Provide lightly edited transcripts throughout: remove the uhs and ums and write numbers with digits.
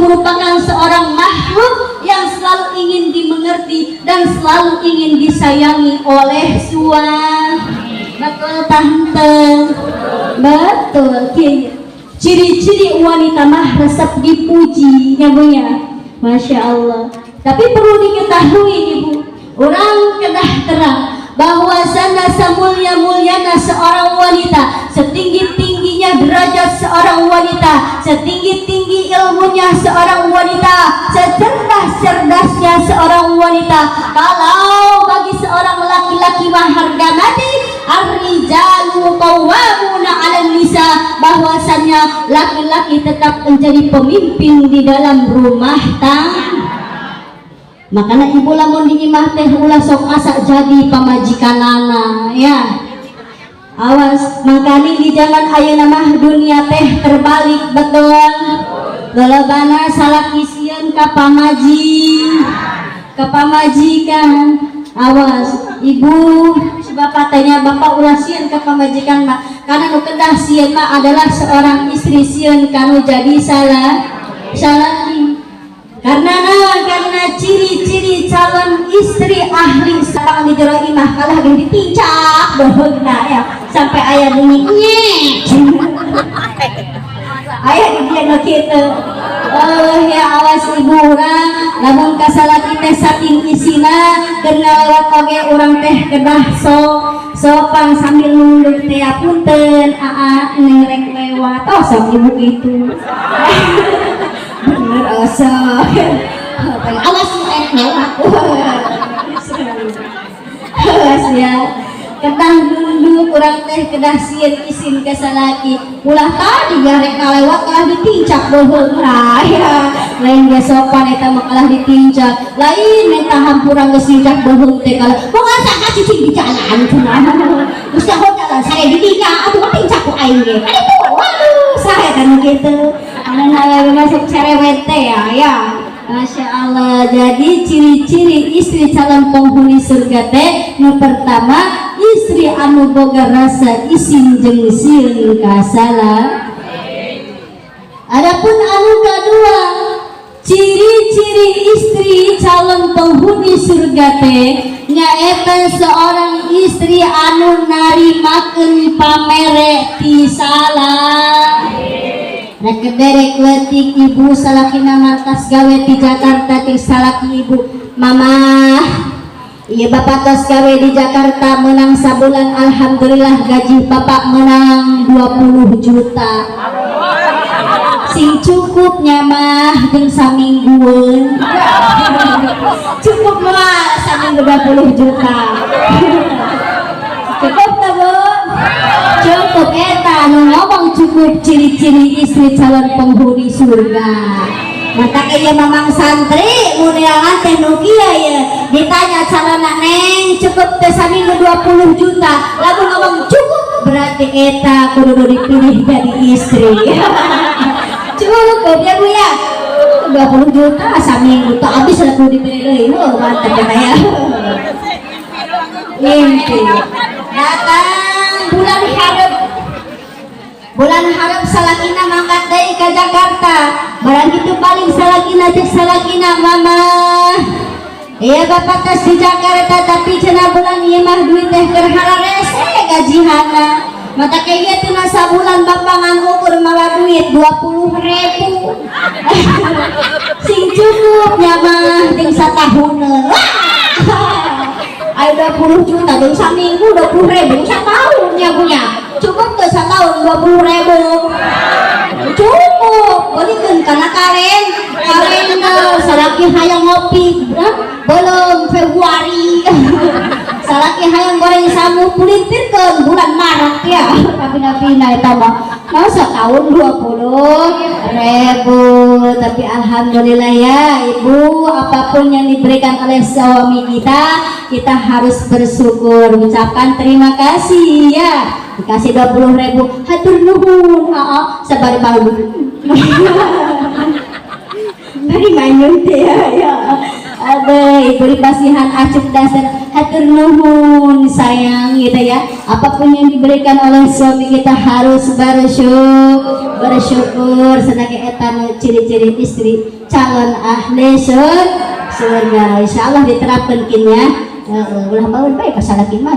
merupakan seorang makhluk yang selalu ingin dimengerti dan selalu ingin disayangi oleh suami. Betul, Tante? Betul. Kieu. Ciri-ciri wanita mah resep dipuji ya, Bu, ya. Masya Allah. Tapi perlu diketahui, Ibu, urang kedah terang bahwasanya samulia-muliana seorang wanita, setinggi-tingginya derajat seorang wanita, setinggi-tinggi ilmunya seorang wanita, secerdas-cerdasnya seorang wanita, kalau bagi seorang laki-laki mah harga mati, ar-rijalu qawwamuna 'alan nisa, bahwasannya laki-laki tetap menjadi pemimpin di dalam rumah tangga. Makanya Ibu, lamun di imah teh ulah sok asa jadi pamajikanana ya. Awas, makanya di zaman ayeuna mah dunia teh terbalik, betul. Lolobana salaki sieun ka pamaji, ka pamajikan. Awas, Ibu, si bapak tanya, bapak ulah sieun ka pamajikan mah, karena nu kedah sieun mah adalah seorang istri sieun kanu jadi salah salah. Karena naon? Karena ciri-ciri calon istri ahli sapang di jero imah kalah ge ditincak beuheungna ya, sampai aya bunyi nyek. Aya di dia nu kitu. Oh ya, awas, Ibu, urang lamun ka salaki teh saking isina keur ngalewat oge urang teh kedah sopan sambil nunduk teh, "Punten, aa, neng rek lewat." Oh, sok Ibu gitu. Bener, osok. Awas rek lewat. Awas ya. Kedah nunduk urang teh, kedah sieun isin ke salaki. Ulah tadi ya rek ngalewat kalah ditincak beuheung ya. Lain ge sopan eta mah, kalah ditincak. Lain minta hampura, geus nincak beuheung teh kalah. Bukan saha cicing di jalan cenah. Geus nyaho jalan sare di dinya atuh tincak ku aing ge. Aduh, waduh, saha kan gitu. Anu awewe masuk cerewet teh ya, ya. Masya Allah. Jadi ciri-ciri istri calon penghuni surga teh nu pertama, istri anu boga rasa isin jeung sieun ka salah. Adapun anu kedua, ciri-ciri istri calon penghuni surga teh nyaeta seorang istri anu narimakeun pamere ti salah. Rek gede rek leutik, Ibu, salakina mantas gawe di Jakarta, ting salaki Ibu, "Mama, iya bapak tos gawe di Jakarta, menang sabulan, alhamdulillah gaji bapak menang 20 juta." "Sing cukupnya mah jeung saminggueun." "Cukup mah saminggu 20 juta, cukup tak, Bu?" "Cukup." Eta anu ngomong cukup ciri-ciri istri calon penghuni surga. Mata kaya mamang santri muneangan teh nu kieu ya, ditanya calon, "Neng, cukup teh saminggu 20 juta?" Lamun ngomong cukup, berarti eta kudu dipilih jadi istri. Cukup ya, Bu, ya, 20 juta saminggu tak habis lah, kudu dipilih deui. Wah, mantap ya. Mimpi datang bulan hareup, bulan hareup salakina mangkat deui ka Jakarta. Barang kitu balik salakina, cek salakina, "Mama, iya bapak tos di Jakarta, tapi cenah bulan ieu mah duit teh keur hararese gajihana. Mata kayaknya tina sabulan bapak ngan ukur mawa duit 20 ribu. Sing cukup nya mah ting satahuneun." Ayo, 20 juta dong saminggu 20 ribu setahun ya punya. Cukup ke setahun 20 ribu? Cukup. Belikan karena karen kalender. Salaki hayang ngopi belum Februari, salaki hayang goreng samu pulintirkeun bulan Maret ya. Tapi nabi eta mah masa tahun 20 ribu. Tapi alhamdulillah ya, Ibu, apapun yang diberikan oleh suami kita, kita harus bersyukur, ucapkan terima kasih ya. Dikasih 20 ribu, hatur nuhun, aa, sabar baru bari manyun teh ya, ya. Aduh, ibu dipasihan acuk dasar, hatur nuhun sayang, gitu ya. Apapun yang diberikan oleh suami kita harus bersyukur, bersyukur. Sebagai eta ciri-ciri istri calon ahli surga. Insya Allah diterapkan kin ya. Ulah mau baik kasalaki mah.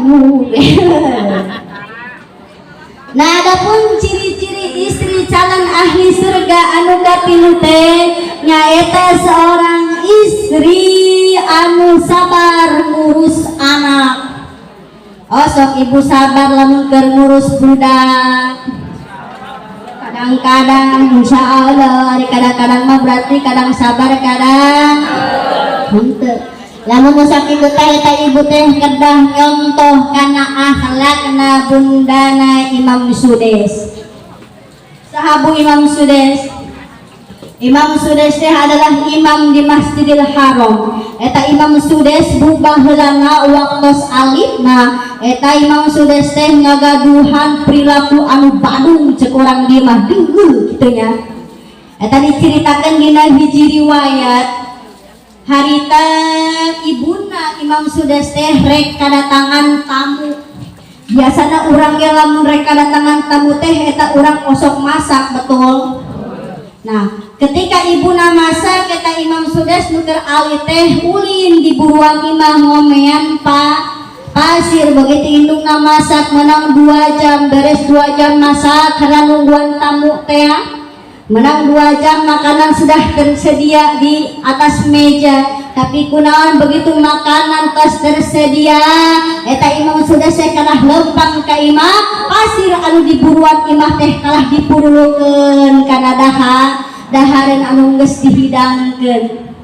Nah, adapun ciri-ciri istri calon ahli surga anu katilu teh nyaeta seorang istri anu sabar ngurus anak. Oh, sok ibu sabar lamun keur ngurus budak. Kadang-kadang insya Allah, hari kadang-kadang mah berarti kadang sabar, kadang henteu. Lamun nu sakitu teh, eta ibu teh kedah nyontoh kana akhlakna bundana Imam Sudes. Saha, Bu, Imam Sudes? Imam Sudes teh adalah imam di Masjidil Haram. Eta Imam Sudes, Bu, baheulana waktos alitna eta Imam Sudes teh ngagaduhan perilaku anu badung, cek urang di mah deunggeul kitu nya. Eta diceritakan dina hiji riwayat, harita ibuna Imam Sudes teh rek kadatangan tamu. Biasana urang ge lamun rek kadatangan tamu teh eta urang osok masak, betul? Nah, ketika ibuna masak, eta Imam Sudes nu keur alit teh ulin di buruan imah ngomean pasir. Begitu indungna masak menang 2 jam, beres 2 jam masak karena nungguan tamu teh ya. Menang 2 jam makanan sudah tersedia di atas meja, tapi kunaon begitu makanan tos tersedia, eta Imam Sudes teh kalah lempang ka imah, pasir anu diburuan imah teh kalah dipurulukeun kana dahareun anu geus dihidangkeun.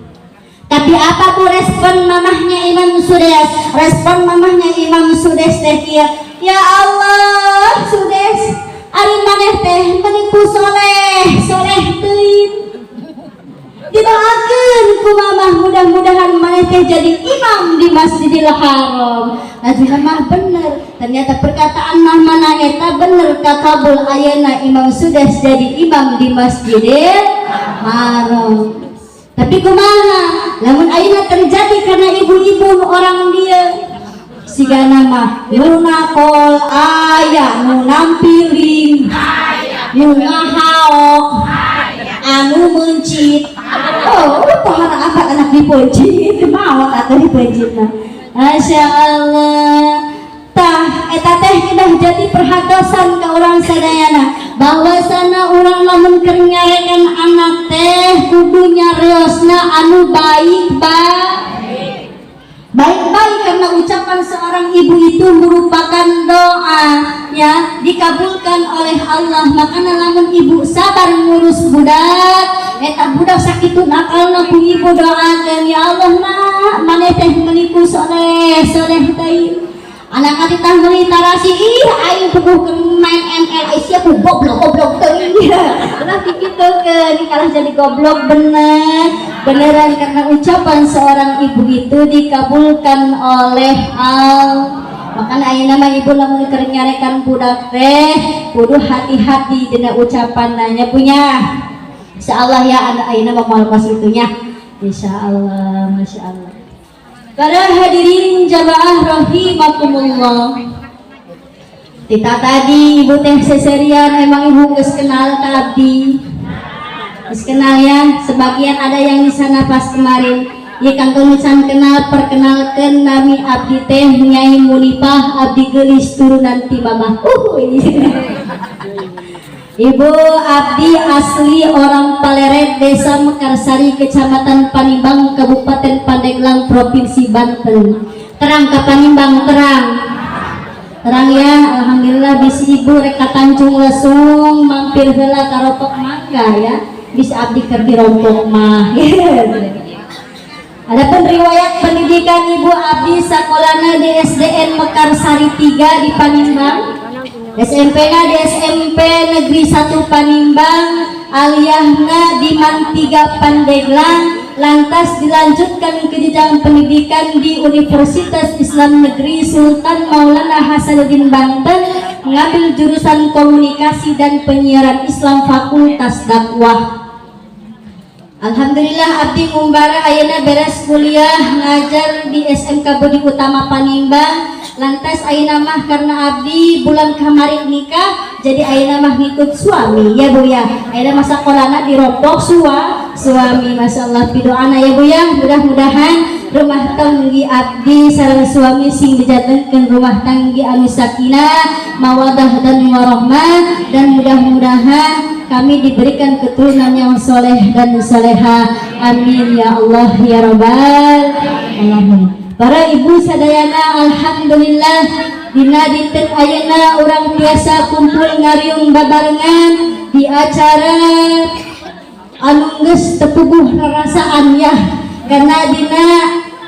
Tapi apa, Bu, respon mamahnya Imam Sudes? Respon mamahnya Imam Sudes teh kieu, "Ya Allah, Sudes, ari maneh teh meni ku soleh soleh teuing." Didoakeun ku mamah, mudah-mudahan maneh teh jadi imam di Masjidil Haram. Lajeng mah bener, ternyata perkataan mamana eta bener kakabul. Ayeuna Imam Sudes jadi imam di Masjidil Haram. Tapi kumaha lamun ayeuna terjadi karena ibu-ibu orang dia sigana mah nu nakol aya, nu nampiling, nu ngahaok, anu mencit. Oh, pohara apa anak dipencit, mau atau dipencit. Nah, Masya Allah. Tah eta teh kedah jadi perhatosan ke urang sadayana, bahwasana urang lamun keur nyarekan anak teh kudu nyariosna anu baik baik-baik, karena ucapan seorang ibu itu merupakan doa ya, dikabulkan oleh Allah. Makanya lamun ibu sabar ngurus budak, eta budak sakitu nakalna ku ibu doakeun, "Ya Allah, nak, maneh teh meni ku soleh soleh teuing." Anak tah meuli tarasi, "Ih, aing puguh main ML, ai sia ku goblok goblok teuing." Ulah dikitukeun, kalah jadi goblok bener beneran, karena ucapan seorang ibu itu dikabulkan oleh Allah. Makanya ayeuna mah ibu lamun keur nyarekan budak teh kudu hati-hati dina ucapan nanya punya. Insyaallah ya, anak ayeuna mah moal kos itunya. Insyaallah, Masya Allah. Para hadirin jamaah rahimakumullah. Tita tadi ibu teh seserian, emang ibu geus kenal ka abdi? Geus kenal ya, sebagian ada yang di sana pas kemarin. Ya, kanggo nu can kenal, perkenalkan, nami abdi teh Nyai Munipah, abdi geulis turunan ti mamah. Ibu, abdi asli orang Paleret, Desa Mekarsari, Kecamatan Panimbang, Kabupaten Pandeglang, Provinsi Banten. Terang ke Panimbang, terang. Terang ya, alhamdulillah. Bisi ibu rek ka Tanjung Lesung mampir heula ka Ropok mangga ya. Bisa abdi keur di Rompok mah. Adapun riwayat pendidikan ibu, abdi sakolana di SDN Mekarsari 3 di Panimbang. SMP na di SMP Negeri 1 Panimbang, aliyahna di MAN 3 Pandeglang, lantas dilanjutkan ke jenjang pendidikan di Universitas Islam Negeri Sultan Maulana Hasanuddin Banten, mengambil jurusan Komunikasi dan Penyiaran Islam, Fakultas Dakwah. Alhamdulillah abdi ngumbara ayeuna beres kuliah ngajar di SMK Budi Utama Panimbang. Lantas ayeuna mah karena abdi bulan kamari nikah, jadi ayeuna mah ngikut suami ya, Bu, ya. Ayeuna masa sakolana diropok suami. Masya Allah, pidoana ya, Bu, ya. Mudah-mudahan rumah tanggi abdi sareng suami sing dijantenkeun rumah tanggi anu sakinah, mawadah dan warahmah, dan mudah-mudahan kami diberikan keturunan yang soleh dan soleha. Amin ya Allah ya Rabbal alamin. Para ibu sadayana, alhamdulillah dina dinten ayeuna urang tiasa kumpul ngariung babarengan di acara anu geus tepuguh rarasaan ya, karena dina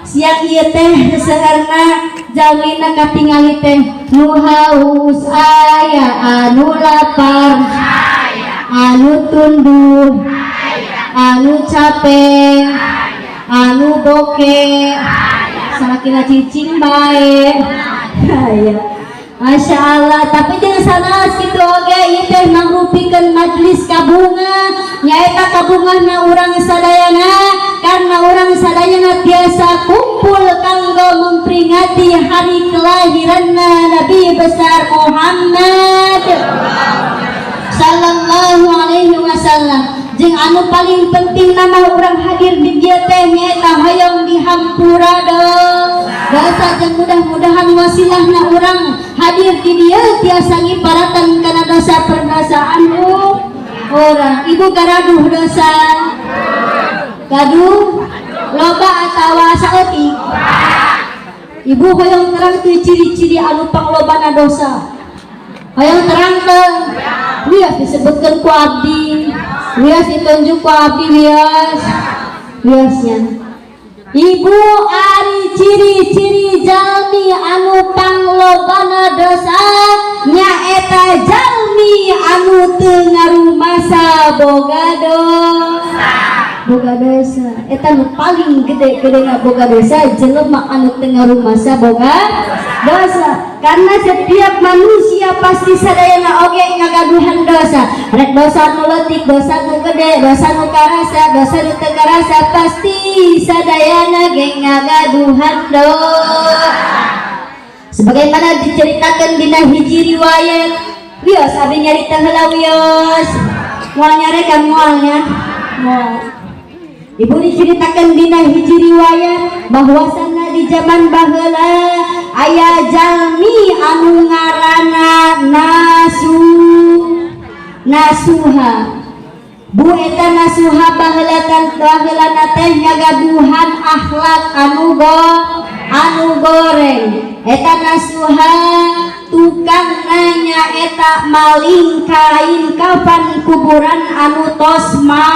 siang ieu teh saerna jalmina katingali teh nu haus aya, anu lapar, anu tunduh, anu capek, anu boke, salakina cicing bae aya. Masya Allah, tapi jangan salah gitu oge, ieu teh mangrupikeun majlis kabunga, nyaeta kabungahna urang sadayana karena urang sadayana tiasa kumpul kanggo memperingati hari kelahiran Nabi besar Muhammad sallallahu alaihi wasallam. Jeung anu paling penting nama urang hadir di dieu teh nyaeta hoyong dihampura dosa, jeung mudah-mudahan wasilahna urang hadir di dieu tiasa ngiparatan kana dosa perdosaan urang. Ibu garaduh dosa? Gaduh loba atawa saeutik? Ibu hoyong terang teu ciri-ciri anu panglobana dosa? Hoyong terang teu? Wios disebutkan ku abdi, wios ditunjuk ku abdi, wios wiosnya. Ibu, ari ciri-ciri jalmi anu panglobana dosa nyaeta jalmi anu teu ngarumasa boga dosa. Boga dosa eta nu paling gede-gede boga dosa, jelema anu teu ngarumasa boga dosa, karena setiap manusia pasti sadayana oge ngagaduhan dosa, rek dosa nu leutik, dosa nu gede, dosa nu karasa, dosa nu teu karasa, pasti sadayana ge ngagaduhan dosa. Sebagaimana diceritakan dina hiji riwayat. Wios abdi nyarita heula, wios moal nyarekan, moalnya moal. Ibu, diceritakan dina hiji riwayat bahwasana di zaman baheula aya jalmi anu ngaranna Nasuha. Bu, eta Nasuha baheula baheulana teh ngagaduhan akhlak anu goreng. Eta Nasuha tukang nanya eta maling kain kafan kuburan anu tos ma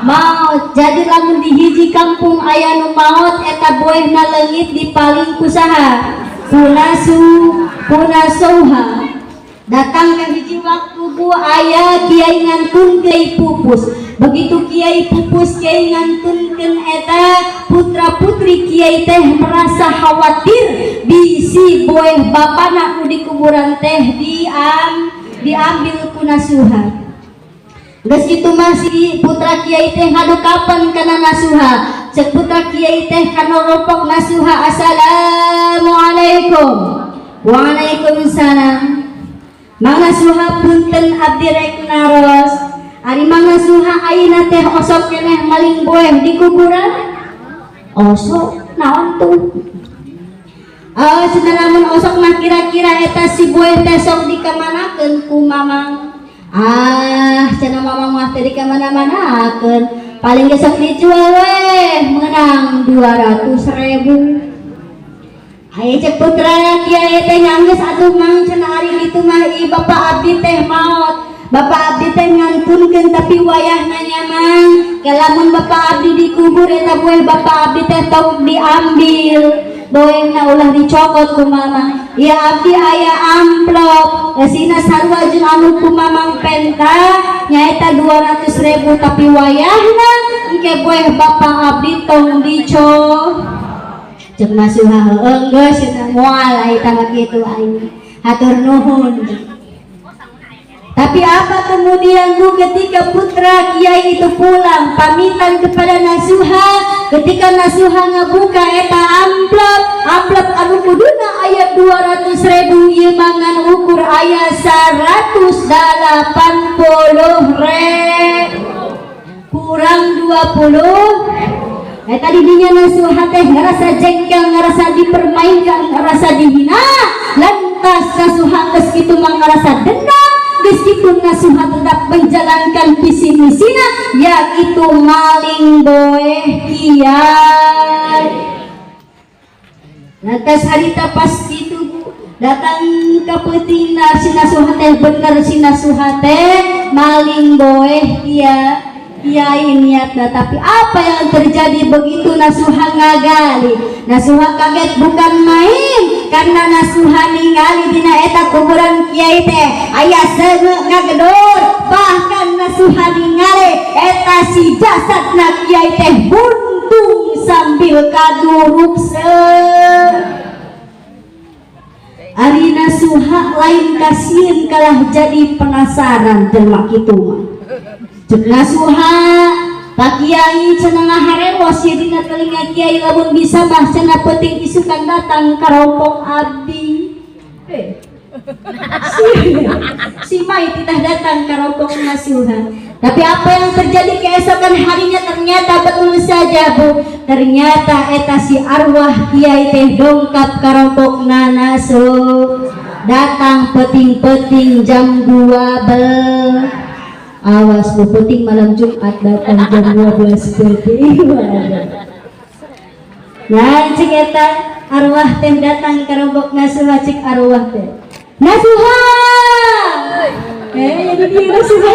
maot. Jadi lamun di hiji kampung aya nu maot, eta boehna leungit dipaling ku saha? Ku Nasuha. Datang ke hiji waktu, Bu, aya kiai ngantun kiai pupus. Begitu kiai pupus, kiai ngantunkeun eta, putra putri kiai teh merasa khawatir bisi boeh bapana nu di kuburan teh diambil ku Nasuha. Geus kitu mah si putra kiai teh ngadu kapan kana Nasuha. Cek putra kiai teh kana ropok Nasuha, "Assalamualaikum." "Waalaikumsalam." "Mang Nasuha, punten abdi rek naros. Ari Mang Nasuha ayeuna teh osok keneh maling boeh di kuburan?" "Osok naon tuh?" "Oh, cenah, lamun osok mah kira-kira eta si boeh teh sok dikamanakeun ku Mamang?" "Ah," cenah, "Mamang mah teh dikamana-manakeun. Paling ge sok dijual weh, menang 200 ribu." Ayo, cek putra kiai teh, "Geus atuh, Mang," cenah, "ari kitu mah i bapak abdi teh maot. Bapak abdi teh ngantunkeun, tapi wayahna nya, Mang, lamun bapak abdi dikubur eta boeh bapak abdi teh tong diambil. Boehna ulah dicokot ku Mama. Ya abdi aya amplop. Eusina sarua jeung anu ku Mamang penta, nyaeta 200 ribu, tapi wayahna engke boeh bapak abdi tong dicok." Cek Nasuha, "Heueuh, geus," cenah, "moal eta mah kitu aing. Hatur nuhun." Tapi apa kemudian, Bu, ketika putra kiai itu pulang pamitan kepada Nasuha, ketika Nasuha ngabuka eta amplop, amplop anu kuduna aya 200 ribu, ieu mah ngan ukur aya 180 ribu, kurang 20. Eta didinya Nasuha teh ngerasa jengkel, ngerasa dipermainkan, ngerasa dihina. Lantas Nasuha geus kitu mah ngerasa dendam. Meskipun Nasuha tetap menjalankan visi misina, yaitu maling boeh kiai. Lantas harita pas itu, Bu, datang ke peutingna si Nasuha teh, bener si Nasuha teh maling boeh kiai kiai niatna. Tapi apa yang terjadi begitu Nasuha ngagali? Nasuha kaget bukan main karena Nasuha ningali dina eta kuburan kiai teh aya seuneu ngagedor. Bahkan Nasuha ningali eta si jasadna kiai teh buntung sambil kaduruk seuneu. Ari Nasuha lain kasieun, kalah jadi penasaran jelema kitu mah. Cek Nasuha, "Pak Kiai," cenah, "ngaharewos ye dina telinga kiai, lamun bisa mah," cenah, "peuting isukan datang ka rompong abdi." Eh. Si Mai titah datang ke rompong Nasuha. Tapi apa yang terjadi keesokan harinya? Ternyata betul saja, Bu. Ternyata eta si arwah kiai teh dongkap ka rompong Nasuha. Datang peuting-peuting jam 12. Awas, Bu, peuting malam Jumat datang jam 12 peuting. Nah, cik eta arwah teh datang ke rompong Nasuha, cik arwah teh, "Nasuha." Eh, jadi dia Nasuha.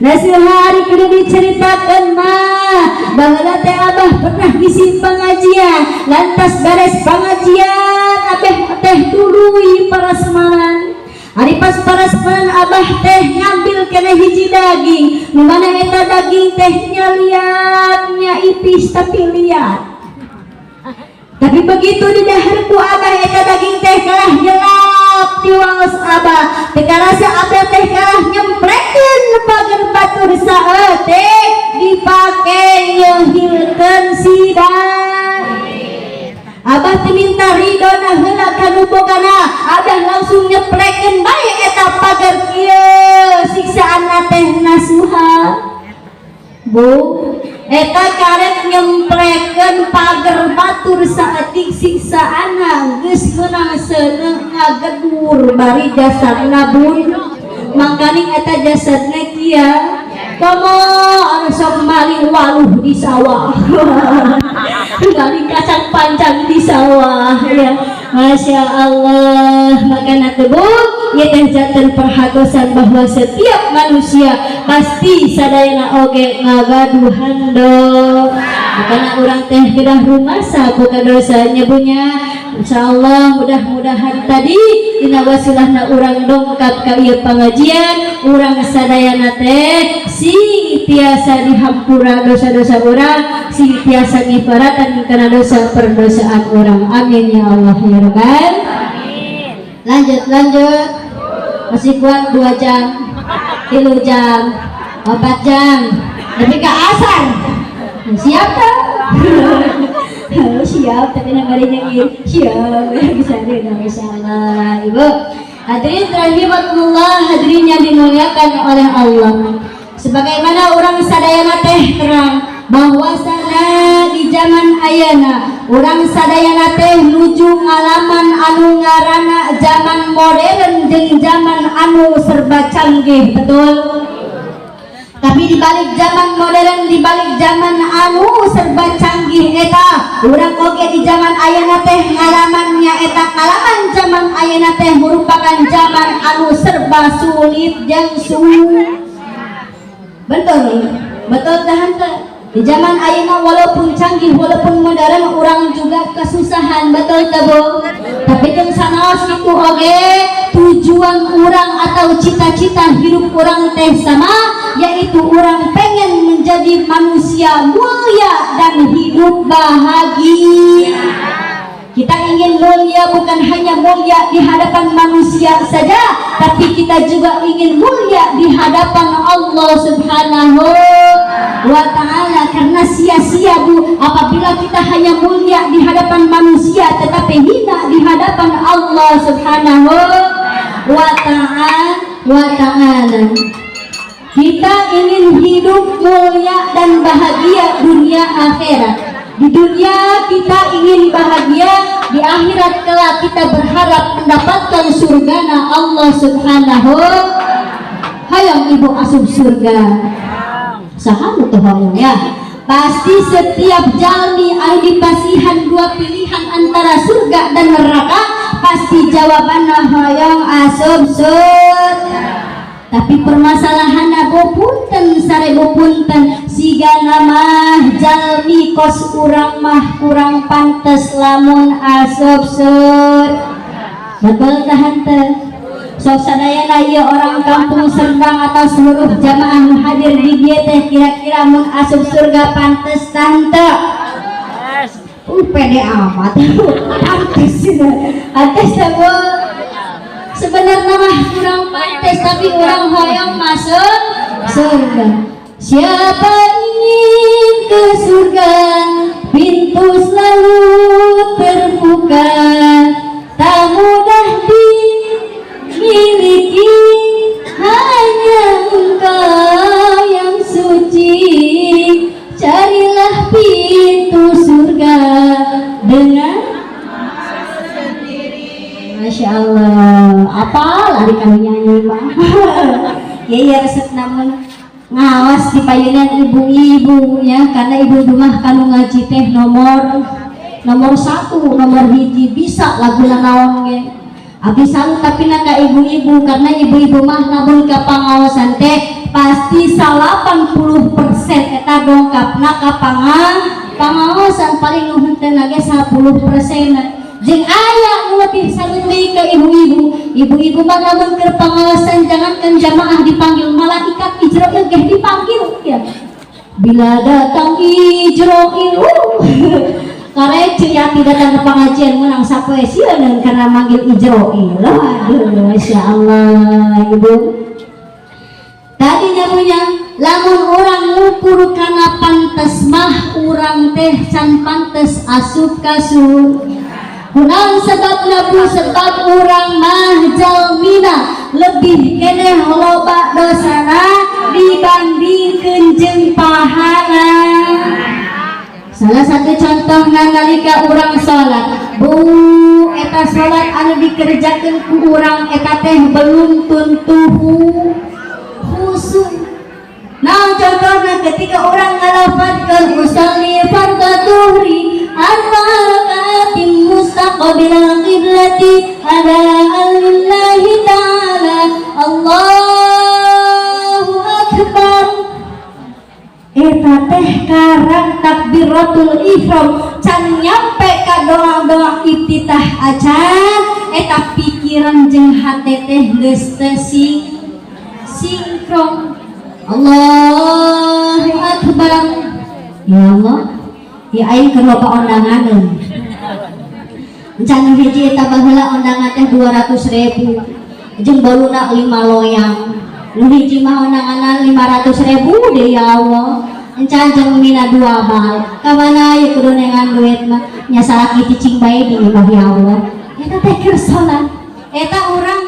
"Nasuha, ari kudu diceritakan mah, baheula teh abah pernah ngisi pengajian. Lantas beres pengajian, abah teh tuluy parasmanan. Ari pas parasmanan, abah teh ngambil kena hiji daging, nu mana eta daging teh nya liat, nya ipis tapi liat. Tapi begitu di dahar ku abah, eta daging teh kalah nyelap di waos abah. Teu karasa abah teh kalah nyemplekeun pager batur saeutik dipake ngeuhilkeun sidan. Abah teh minta ridho na heula ka nu bogana. Abah langsung nyeplekeun bae eta pagar kieu." Siksaan teh Nasuha, Bu, eta karet nyemplekeun pager batur saeutik, siksaana geus meunang seuneu ngagedur bari jasadna bun. Mangkaning eta jasadna kieu, komo anu sok maling waluh di sawah, maling kacang panjang di sawah ya. Masya Allah. Makana teh, Bu, ieu teh janten perhatosan bahwa setiap manusia pasti sadayana oge ngagaduhan. Makana urang teh kedah rumasa buka dosanya punya. Insyaallah, mudah-mudahan tadi dina wasilahna urang dongkap ka ieu pengajian, urang sadayana teh sing tiasa dihampura dosa-dosa urang, sing tiasa ngifaratan kana dosa perdosaan urang. Amin ya Allah ya Rabbal. Lanjut, lanjut. Masih kuat 2 jam, 3 jam, 4 jam, tapi ke asar. Siap tak? Siap, tapi namanya siap bisa deh, insyaallah. Ibu hadirin rahimakumullah, hadirin yang dimuliakan oleh Allah, sebagaimana urang sadayana teh terang bahwasana di zaman ayana urang sadayana teh nuju ngalaman anu ngaranna zaman modern jeung zaman anu serba canggih, betul? Tapi di balik zaman modern, di balik zaman anu serba canggih eta, urang oge di zaman ayana teh ngalamannya eta ngalaman zaman ayana teh merupakan zaman anu serba sulit jeung su. Betul, betul tahan teh. Di zaman ayeuna walaupun canggih, walaupun modern, urang juga kesusahan, betul teh, Bu? Tapi jeung sanaos kitu oge, tujuan urang atau cita-cita hidup urang teh sama, yaitu urang pengen menjadi manusia mulia dan hidup bahagia. Kita ingin mulia bukan hanya mulia di hadapan manusia saja, tapi kita juga ingin mulia di hadapan Allah Subhanahu wa Ta'ala. Karena sia-sia, Bu, apabila kita hanya mulia di hadapan manusia tetapi hina di hadapan Allah Subhanahu wa Ta'ala wa Ta'ala. Kita ingin hidup mulia dan bahagia dunia akhirat. Di dunia kita ingin bahagia, di akhirat kelak kita berharap mendapatkan surgana Allah Subhanahu. Hayang ibu asup surga? Saha nu teu hoyong ya? Pasti setiap jalmi anu dipasihan dua pilihan antara surga dan neraka, pasti jawabannya hoyong asup surga. Tapi permasalahan, Bu, punten, sarebu punten, siga nama jalmi kos urang mah kurang pantes lamun asup surga. Betul tah henteu? Sok sadayana ieu orang kampung Serdang atau seluruh jamaah nu hadir di dieu teh, kira-kira mun asup surga pantes tah henteu? Pede amat. Pantes, pantes teh, Bu? Sebenarnya mah kurang pantes, tapi urang hoyong masuk surga. Siapa ingin ke surga? Pintu selalu terbuka. Tak mudah dimiliki, hanya engkau yang suci. Carilah pintu surga dengan. Masya Allah, apa lari kami nyanyi mah? Ya ya, resep namun ngawas di payunan ibu-ibu ya, karena ibu-ibu mah kalau ngaji teh nomor nomor satu, nomor hiji, bisa lagu naon ge. Abdi salut tapi nak ibu-ibu, karena ibu-ibu mah lamun ka pangaosan teh pasti 80% eta dongkapna ka pangaosan, paling nu henteu ge 10%. Jeung aya nu lebih salut deui ke ibu-ibu. Ibu-ibu mah lamun keur pangaosan, jangankan jamaah dipanggil, malaikat Ijroil ge dipanggil ya. Bila datang Ijroil, karena Ciyati datang ke pengajian menang sapoe sieun karena manggil Ijroil. Aduh, Masya Allah, ibu. Tadinya punya lamun urang ngukur karena pantes mah, urang teh can pantes asup ka surga. Kunaon sebabna, Bu? Sebab urang mah jalmina lebih keneh loba dosana dibandingkeun jeung pahala. Salah satu contoh nalika urang salat, Bu, eta salat anu dikerjakan ku urang eta teh belum tentu khusyuk. Nah, contohnya ketika urang ngalafatkeun usalli fardhu dhuhri arba rakaatin mustaqbilal qiblati adaan lillahi ta'ala, Allahu akbar, eta teh karang takbiratul ihram can nyampe ka doa-doa iftitah acan, eta pikiran jeung hate teh geus teu sinkron. Allahu akbar, ya Allah ya, aing keur loba undanganeun. Can hiji eta baheula undangan teh 200 ribu jeung boluna 5 loyang. Nu hiji mah undangan 500 ribu deh, ya Allah. Encan jeung mina dua bal kamana ieu kudu nengan duit mah nya, salaki cicing bae di imah, ya Allah. Eta teh keur salat eta urang.